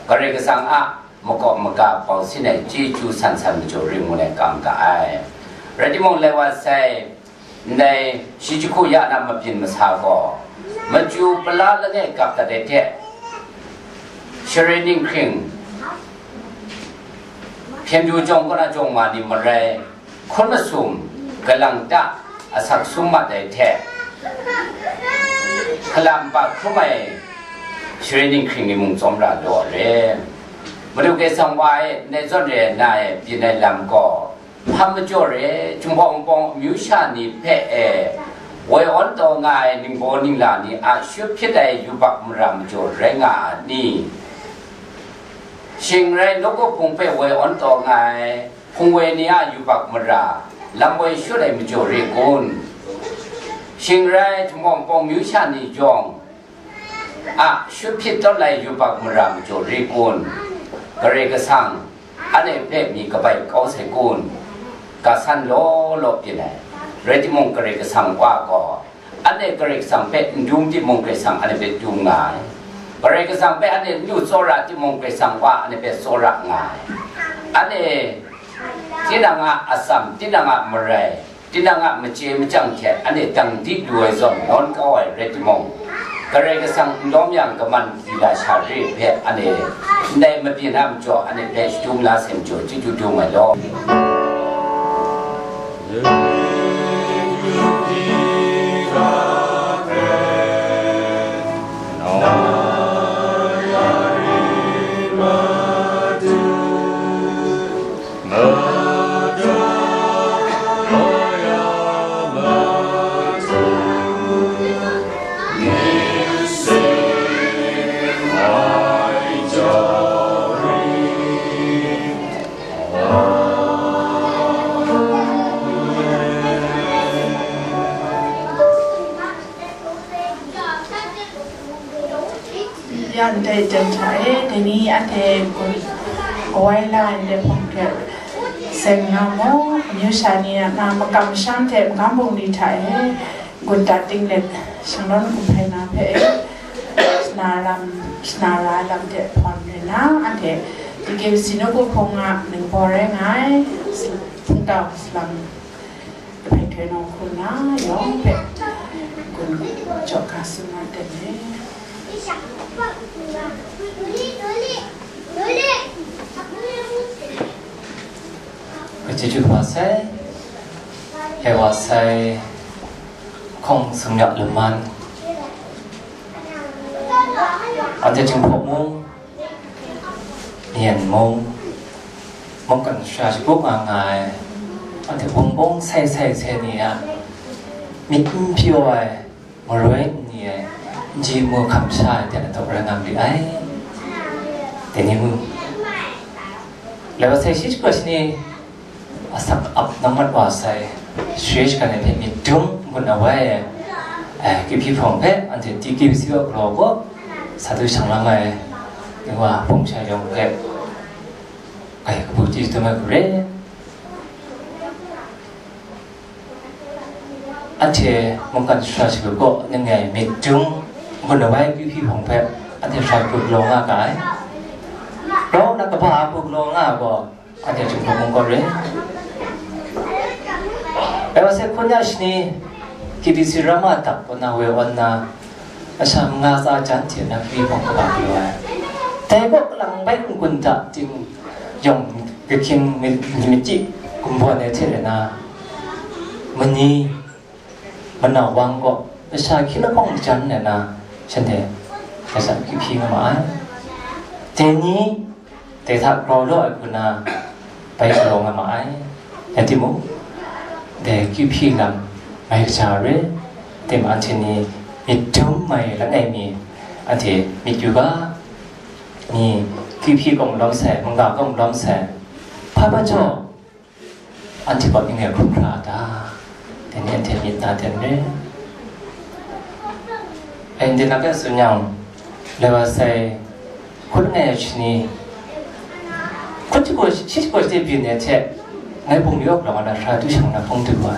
Karai Kasang a makawp maga bau sin ai chyeju san san majaw ring ngun ai kam ga ai. Rai timung, lai wa sai, ndai shi jahku ya na mabyin masa gaw, machyu pala langai gap dat ai hte, share ninghkring, hpyen du jawng kaw na jawng ma ni marai, hkun masum, galang ta, asak sum mat ai hte, hkalam pa hkrum ai share ninghkring ni mung tsawm ra law re. Madu Karai Kasang Wa e ndai zawn re ai na e byin ai lam gaw, hpa majaw re, Jinghpaw Wunpawng amyu sha ni hpe e, woi awn taw nga ai ningbaw ningla ni a shut hpyit ai yubak mara majaw rai nga a ni? Shing rai, nawku hpung hpe woi awn taw nga ai hpung woi ni a yubak mara lam woi shut ai majaw re kun? Shing rai, Jinghpaw Wunpawng myu sha ni jawng a shut hpyit tawn ai yubak mara majaw re kun? Karai Kasang anhte hpe mi kabai kau sai kun? Ga san law law byin ai. Rai timung, Karai Kasang Wa gaw, anhte Karai Kasang hpe n dum timung, Karai Kasang anhte hpe dum nga ai. Karai Kasang hpe anhte n lu tsawra timung, Karai Kasang Wa anhte hpe tsawra nga ai. Anhte tinang a atsam, tinang a marai, tinang a machye machyang hte anhte dang di lu ai zawn nawn kau ai rai timung, Karai Kasang n lawm yang kaman di la sha re hpe anhte ndai mabyin a majaw anhte hpe shadum la sai majaw chyeju dum ai law. Ya ndai jan hta e, dai ni anhte gun kawai la ai ndai hpang hte seng nga mu, amyu sha ni a nga makam masham hte magam bungli hta e, gun dat ting let shangnawn gun hpai na hpe e, shana lam, shana ra ai lam hte hpawn rin na, anhte T K B C nawku hpung a ningbaw rai nga ai, hpungtau salam. Hpai hkrai nawng hku na yawng hpe gun jaw ga tsun na ten e. Chyeju kaba sai, e wa sai, hkawng sumyak laman, anhte Jinghpaw mung, Myen mung, mungkan shara shagup nga nga ai, anhte wunpawng sai sai sai ni a myit n pyaw ai, maroi n ni ai, n ji mu hkam sha ai hte na dawk rai nga ma li ai. Dai ni mu, lai wa sai shi shagu shi ni, asak ap nang mat wa sai, share shagan ai hpe myit dung n-gun awai ai, eh, kyu hpyi hpawng hpe anhte T K B C wa galaw gaw, sa du shang lam ai, ning wa hpung sha yawng hpe, eh, kabu chyeju dum ai hku re. Anhte mungkan shara shagu gaw, ning e myit dung n-gun awai kyu hpyi hpawng hpe, anhte shara shagu galaw nga ga ai. Rau na kaba a hku galaw nga ai gaw, anhte Jinghpaw mung gaw re. Bai wa sai hkun ya shani, K B C Rama dak kaw na woi wan na, masha manga tsa jan hte na kari hpawng kaba galaw ai. Dai kaw kalang bai n-gun da ting yawng, gahkying mi-, mi-, machyi gumbawn ai hte rai na, mani, manau wang kaw, masha hkying lahkawng jan rai na, shanhte, masha kyu hpyi nga ma ai. Dai ni, dai hta grau law ai hku na, bai galaw nga ma ai. Rai timung, dai kyu hpyi lam mai kaja re, tim anhte ni myit dum mai langai mi, anhte myit yu ga, mi kyu hpyi gaw malawm sai, mungga gaw malawm sai, hpa hpa jaw, anhte gaw ning e hkrum hkra a ta? Dai ni anhte myit na ten re. Ai, ndai na hpe tsun yang, lai wa sai, hkut ngai ai shani, hkut shagu, shi shagu shade byin ai hte, ngai bungli awk rawng na hkra du shang na hpung du wa.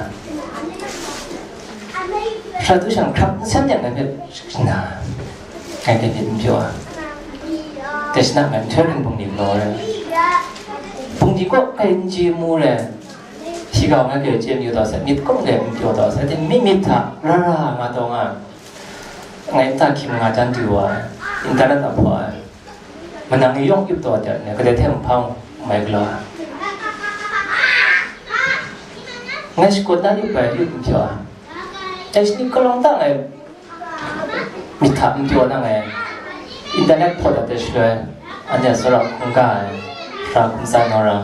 Hkra du shang hkrap nsen yang ngai hpe na, ngai hpe myit n pyaw ai. Dai shana ngai nhtoi hkring bungli galaw ai. Bungli kaw kai n chye mu ai. Shi ga ngai hpe chye mayu taw sai, myit kawng de n pyaw taw sai, dai mi myit hta ra ra nga taw nga. Ngai nta hkying nga jan du wa ai, internet a hpaw ai. Manang ni yawng yup taw de, kadai hte nhpang mai galaw ai. Ngai shakut na yup ai, yup n pyaw ai. Dai shani kalawng ta ngai myit hta n pyaw na ngai, internet hpaw dat ai shaloi, anhte tsawra hkungga ai, Sara Hkum Tsa Nora,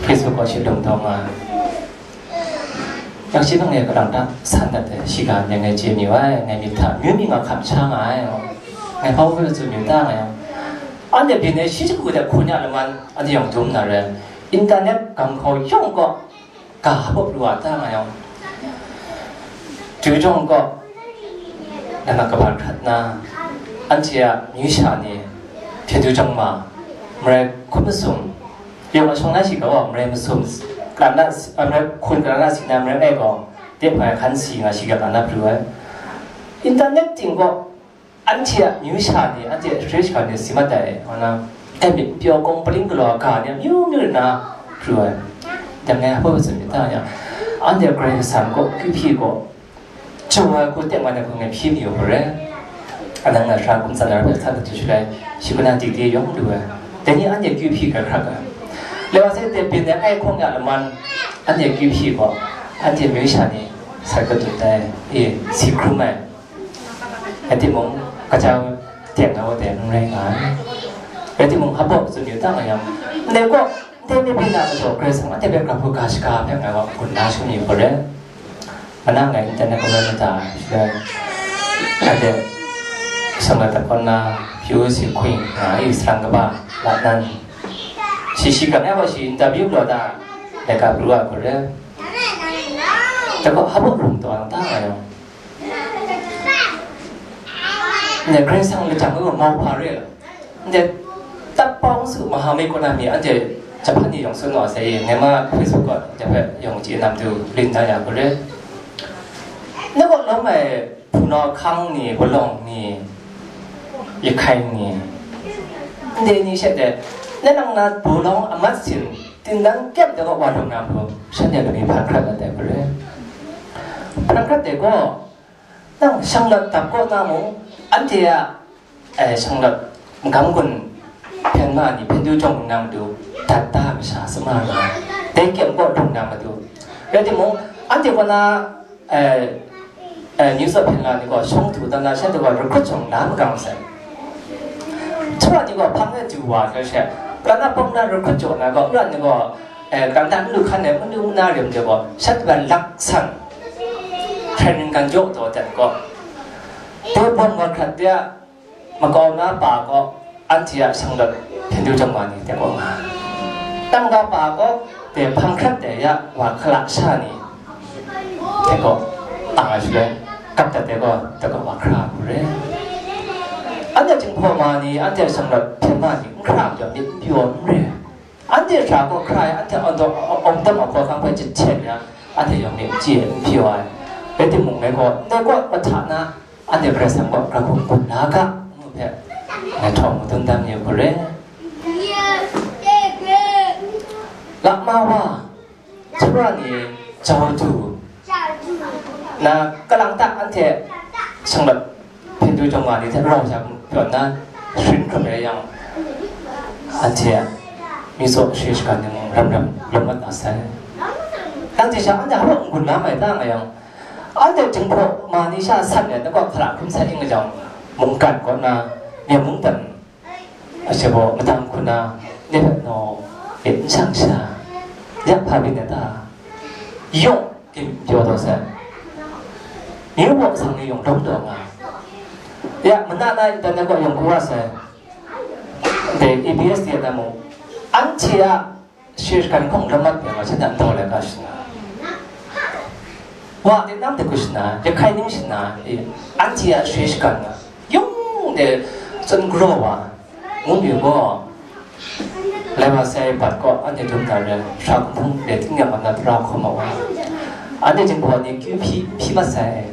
Facebook gaw shi lung taw nga ai. Yang shi nang e kalang ta san dat ai, shi ga ngai ngai chye mayu ai, ngai myit hta amyu myi nga hkam sha nga ai, ngai hpa hpe tsun yu ta ngai. Anhte byin ai shi shagu de hkun ya laman, anhte yawng dum na rai, internet gam hkau yawng gaw, ga hpaw pru wa ta nga yang, Ju jawng kaw, nang a kabar hkrat na, anhte a amyu sha ni, Hpyen Du Jawng Ma, marai hkun masum, yawng a shawng na shi gaw, marai masum, kalan na, marai hkun kalan na si na, marai e gaw, dep hpai hkan si nga shi ga kalan na pru ai. Internet ting gaw, anhte a amyu sha ni, anhte a sharai shaga ni si mat ai, ngu na, dai myit pyaw kawng paling galaw ga ni, amyu myu na pru ai. Dang ngai hpa tsun myit ta yang, anhte Karai Kasang kaw, kyu hpyi kaw, jaw ai hku teng wan ai hku ngai hpyi mayu hku rai. Anang na Sara Hkum Tsa Nora hpe sa dat shaloi, shi kaw na dikde yawng lu ai. Dai ni anhte kyu hpyi hkra hkrak ai. Lai wa sai, dai byin ai ai hkawng ya laman, anhte kyu hpyi kaw, anhte amyu sha ni sat gadut ai, e, si hkrum ai. Rai timung, kaja teng na wa teng n rai nga ai. Rai timung, hpa tsun yu ta nga yang, ndai kaw, ndai myit hpyi na majaw, Karai Kasang anhte hpe grau hku ga shaga hpe ngai wa hkun na shangun yu hku rai. Mana ngai internet kaw rai mada, shaloi, anhte shang lat dat kaw nna, pyu si hkring nga ai, salang kaba, lat nan, shi shi gang ya gaw shi interview galaw ta, laika pru ai hku rai. Dai gaw, hpa rum taw ta nga yang, ndai Karai Kasang lajang e gaw mau hpa re ai. Ndai Tat Pawng Su Mahamai kaw na mi anhte Japan ni yawng tsun wa sai, ngai ma Facebook kaw jahpe yawng chye na matu rin da ya hku rai. Na kaw lawm ai hpunau ahkang ni, walawng ni, Yahkai ni, ndai ni she de, na nang na bu lawng a mat sin, tin dan kyep de kaw wa lung na matu, shanhte lung mi hpan hkrat dat ai hku rai. Hpan hkrat de gaw, nang shang lat dap kaw na mung, anhte a, eh, shang lat magam gun hpyen ma ni, Hpyen Du Jawng Nang du, dat da masha sama nga, dai kyem kaw lung na matu. Rai timung, anhte kaw na, eh, eh, New South Hpyen La ni gaw shawng du dan na, shanhte gaw recruit shawng la magang sai. Hpyen La ni gaw hpang e du wa hkra she, Hpyen La pawng na recruit jaw na gaw, Hpyen La ni gaw, eh, kang dan lu hkan e manu mana rim de gaw, shanhte gaw laksan training kan jaw taw dan gaw, dai bawng wa hkrat de a, makau na pa gaw, anhte a shang lat Hpyen Du Jawng Ma ni de gaw nga. Tangka pa gaw, dai hpang hkrat dai ya wa hkala sha ni de gaw, ang ai shaloi, kap dat de gaw, de gaw wa hkra hku re. Anhte Jinghpaw ma ni, anhte shang lat hpyen ma ni, n hkra majaw myit n pyaw n re. Anhte hkra gaw hkra ai, anhte awng dam, awng dam ahkaw ahkang hpe jahten ya, anhte yawng myit n chye n pyaw ai. Rai timung, ngai gaw, ndai kaw mahta na, anhte Karai Kasang kaw grau hkum gun la ga, ngu hpe, ngai htawng madun dan ni hku re. Lama wa, Hpyen La ni, jau du na, kalang ta anhte shanglawt hpyen du jawng nga ni hte rau sha pyawn na sharin hkrum rai yang, anhte a mi tsaw share shagan ni mung ram ram lawm mat na sai. Anhte sha anhte hpaw n-gun la mai ta nga yang, anhte Jinghpaw ma ni sha san let na kaw hkara hkrum sai ing nga jang, mungkan kaw na, Myen mungdan a sha baw madang hku na, ni hpe naw e n shang sha, ya hpa byin ai ta? Yawng, Kim pyaw taw sai. Myu baw sang ni yawng dawng taw nga. Ya, mana na internet kaw yawng hku wa sai. Dai A B S D na mung, anhte a share shagan hkawng lam mat yang, shanhte ntaw lai ga shana. Wa de nam de ku shana, ya hkai ning shana, eh, anhte a share shagan na. Yung de, tsun gro wa, ngu yu gaw. Lai wa sai bat kaw, anhte dum na re, sha hkung de ting yang na tra hkawm ma wa. Anhte Jinghpaw ni kyu hpyi, hpyi mat sai.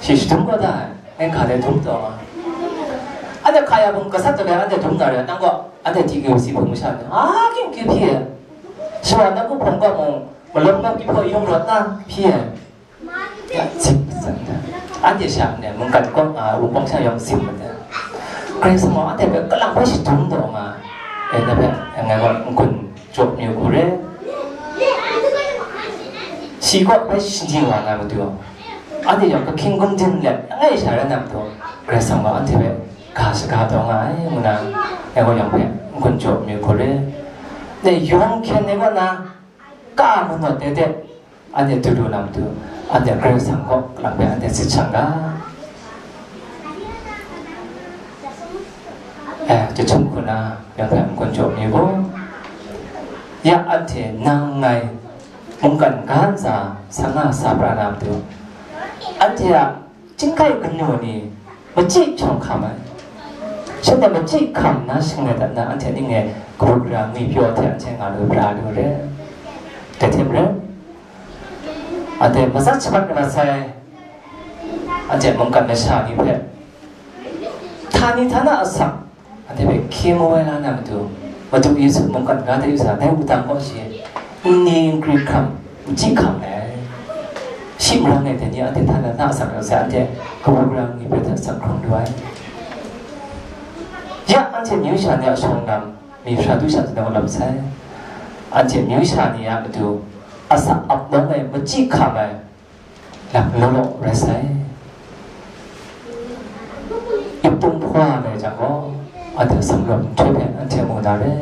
Shi shadum kaw da, ngai hka de dum taw nga. Anhte hka ya bung gasat da le, anhte dum na re, nang gaw, anhte T K C hpung masha ni, a, king kyu hpyi e. Shawa na ku hpung kaw mung, malawm na kyu hpyi yung rawt na, hpyi e. Ya, zip, zip, zip. Anhte sha ne, mungkan kawng, a, wunpawng sha yawng zip mat ai. Karai Kasang gaw anhte hpe kalang hpe shadum taw nga, e, na hpe, ngai gaw n-gun jaw myu hku re. Shi kaw bai shani wa nga matu, anhte yawng kahkying gumdin let langai sha rai na matu, Karai Kasang gaw anhte hpe ga shaga taw nga ai, ngu na, ngai gaw yawng hpe n-gun jaw myu hku re. Dai yawng hkyen ai kaw na, ka manawt de de, anhte du lu na matu, anhte Karai Kasang kaw kalang hpe anhte sit shang ga. Eh, jahtum hku na, yawng hpe n-gun jaw mi gaw, ya anhte nang ngai mungkan ga ntsa sa nga sa pra na matu, anhte a chyinghkai kanu ni machyi hkyawng hkam ai. Shanhte machyi hkam na shanglai dat na, anhte ning e kabu gara ngwi pyaw hte anhte nga lu pra lu re. Dai hte maren, anhte matsat shabat na masai, anhte mungkan masha ni hpe htani htana asak, anhte hpe hkye mu ai la na matu, Madu Yesu mungkan ga de yu sa, dai wudang kaw shi, nni nkri hkam, n chyi hkam ai. Shi marang e dai ni anhte htana htana asak rai sai, anhte kabu gara ngwi hpe hta asak hkrung lu ai. Ya anhte amyu sha ni a shawng lam, mi hpra du sha lam sai, anhte amyu sha ni a matu, asak ap nawng ai, machyi hkam ai, lam law law rai sai. Ip tung hpawa lai jang gaw, anhte sumlawm nhtoi hpe anhte mu na re.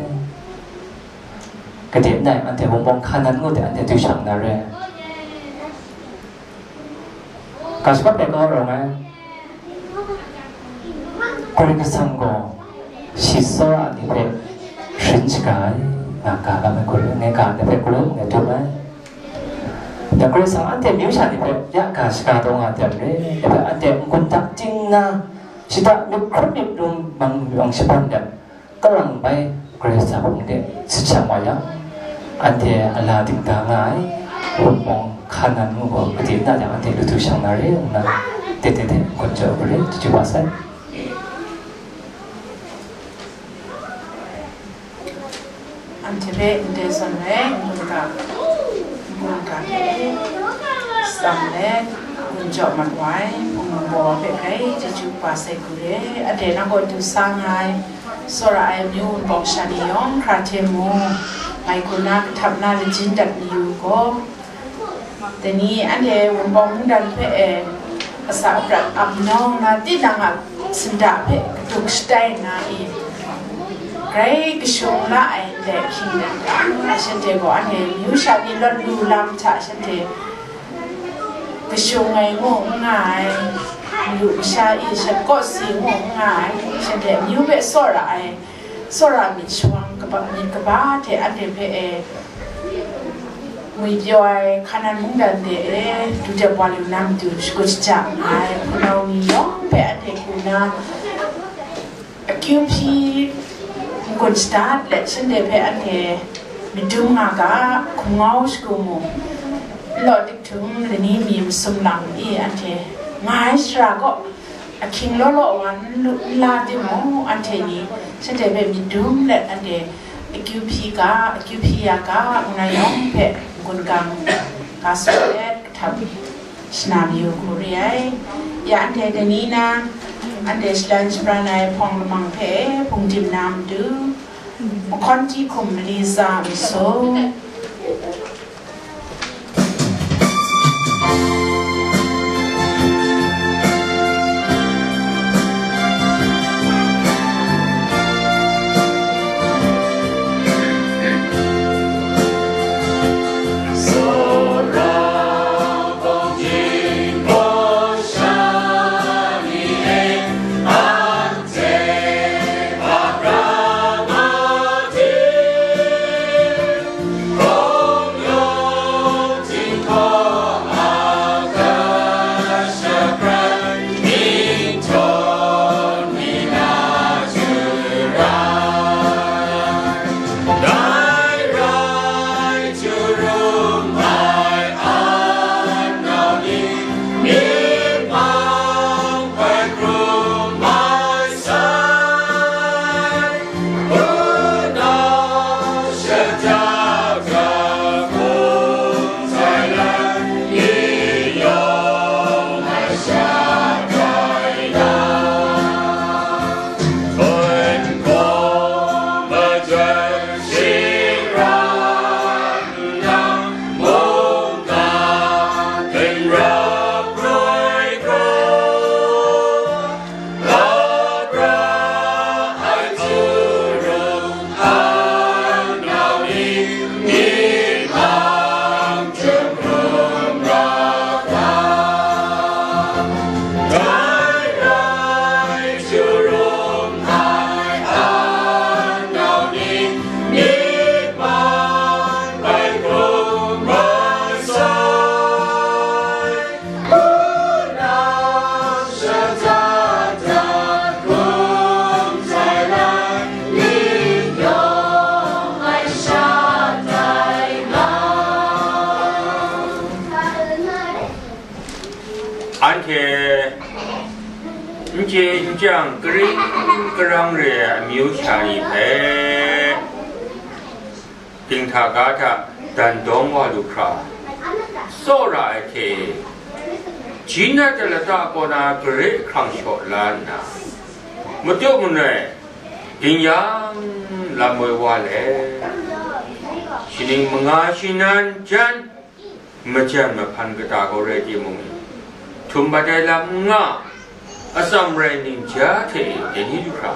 Gade nai anhte wunpawng hkan nan ngu de anhte du shang na re. Ga shagawp ai kau rawng ai. Karai Kasang gaw shi tsawra ni hpe sharin shaga ai, nga ga lam ai hku rai, ngai ga ndai hpe gaw ngai dum ai. Dai Karai Kasang anhte amyu sha ni hpe ya ga shaga taw nga ai hte maren, dai hpe anhte n-gun dak ting nna, shada myit hkrum myit lung mang yawng shaban let, kalang bai Karai Kasang hpung de sit shang wa yang, anhte a la dingda nga ai, wunpawng hkan nan ngu gaw, gade na jang anhte lu du shang na re, ngu na, de de de, n-gun jaw ai hku rai, chyeju kaba sai. Anhte hpe ndai zawn rai, n-gun ga, n-gun ga hpe tsang let, n-gun jaw mat wa ai, hpung nang baw hpe grai chyeju kaba sai hku re, anhte nang gaw du sa nga ai, tsawra ai amyu wunpawng sha ni yawng hkra hte mung, ngai hku na kahtap na lajin dat mayu gaw, dai ni anhte wunpawng mungdan hpe e, asak aprat ap nawng na, tinang a sinda hpe kaduk shatai nna i, grai kashung la ai ndai ahkying dan, shanhte gaw anhte amyu sha ni lawt lu lam hta shanhte kashung ai ngu n nga ai, malu masha e shat kawsi ngu n nga ai, shanhte amyu hpe tsawra ai, tsawra myit shawang kaba myit kaba hte anhte hpe e ngwi pyaw ai, hkan nan mungdan de e du dep wa lu na matu shagun shaja nga ai, hpunau ni yawng hpe anhte hku na akyu hpyi n-gun shadat let, shanhte hpe anhte myit dum nga ga, hkum ngau shagu mu, n law dik htung lani mi masum lang i anhte nga ai shara kaw, ahkying law law wa n lu, n la timung, anhte ni shanhte hpe myit dum let, anhte akyu hpyi ga, akyu hpyi ya ga, ngu na yawng hpe n-gun gang, Ga sawlet kahtap shana mayu hku re ai. Ya anhte dai ni na, anhte shalan shabran ai hpawng lamang hpe hpungdim na matu, mahkawn hti hkum mali tsa masu. Anhte n chye n chyang karing karang re ai amyu sha ni hpe dinghta ga hta dan dawng wa lu hkra, tsawra ai hte, Jina de lata kaw na gare hkrang shaw la nna, madu manai, ging yang lam woi wa let, shaning manga shinan jan, majan mahpan kata kaw rai timung, htum bat ai lam n nga, atsam rai ning ja hte e, dai ni du hkra,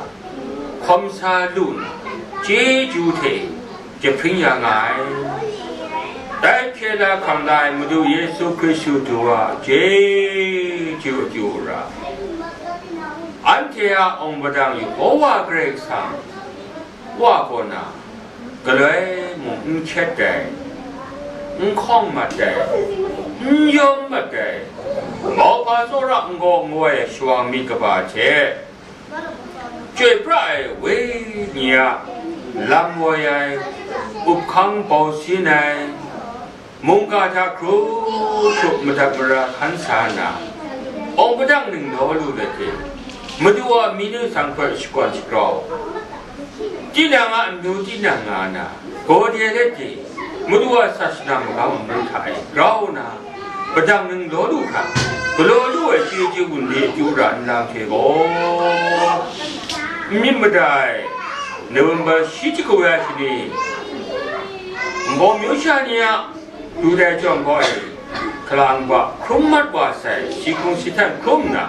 hkawm sa lu nna, chyeju hte e, jahpring ya nga ai. Dai hkye la hkam la ai Madu Yesu Hkristu du a chyeju akyu ra, anhte a awng padang Yehova Karai Kasang Wa kaw na, galoi mung n hkyet ai, n hkawng mat ai, n yawm mat ai, mauhpa tsawra n gaw n wai ai shawang myit kaba hte, chyoi pra ai wenyi a lam woi ai, up hkang bau sin ai, mungga hta hkru hkru madat mara hkan sa nna, awng padang ning law lu let hte, Madu a myit ningsang hpe shakawn shagrau, tinang a amyu tinang nga na, gaw de let hte, Madu a sat shanam magam amu hta e grau nna, padang ning law lu hkra, galaw lu ai chyeju gun de akyu ra nlang hte gaw, n myit mada ai November shi jakawa shani, Nbawm myu sha ni a du dai jawng gaw e, hkalang ba hkrum mat wa sai, shi hkrung shi htan hkrum nna,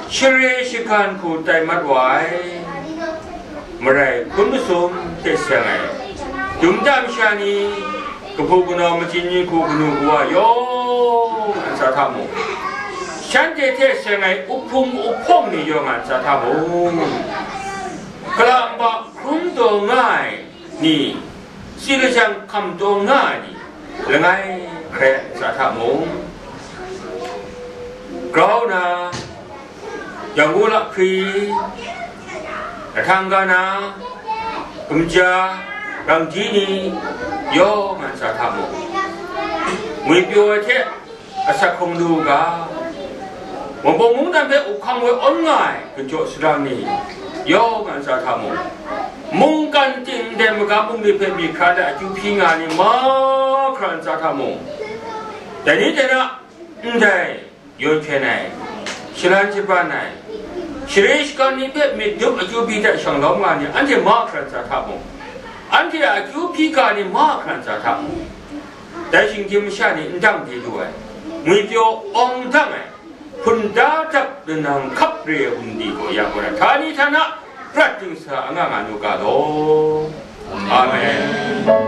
share shagan hku tai mat wa ai, marai hkun masum hte seng ai, dum dam sha ni, kahpu kanaw, majin ni hku kanu kawa yawng a ntsa hta mung, shanhte hte seng ai uhpung uhpawng ni yawng a ntsa hta mung, hkalang ba hkrum taw nga ai ni, si lajang hkam taw nga ai ni, langai hkrai a ntsa hta mung, grau na, yang wu lahkri, lahtang ga na, gamja, rangji ni, yawng a ntsa hta mung, ngwipyaw ai hte, asak hkrung lu u ga, Wunpawng mungdan hpe up hkang woi awn nga ai, kajaw sadang ni, yawng a ntsa hta mung, mungkan ting ndai magam bungli hpe myit hkra ai akyu hpyi nga ai ni mahkra ntsa hta mung, Dai ni hte na, ndai yawn hkyen ai, shalan shaban ai, share shagan ni hpe myit dum akyu byi hta shanglawm nga ni, anhte mahkra ntsa hta mung, anhte a akyu hpyi ga ni mahkra ntsa hta mung, dai shinggyim masha ni n dang di lu ai, ngwipyaw awng dang ai, hpunda dap lanang hkap re ai Wendy gaw ya gaw na, htani htana prat dingsa anga nga nu ga law. Amen.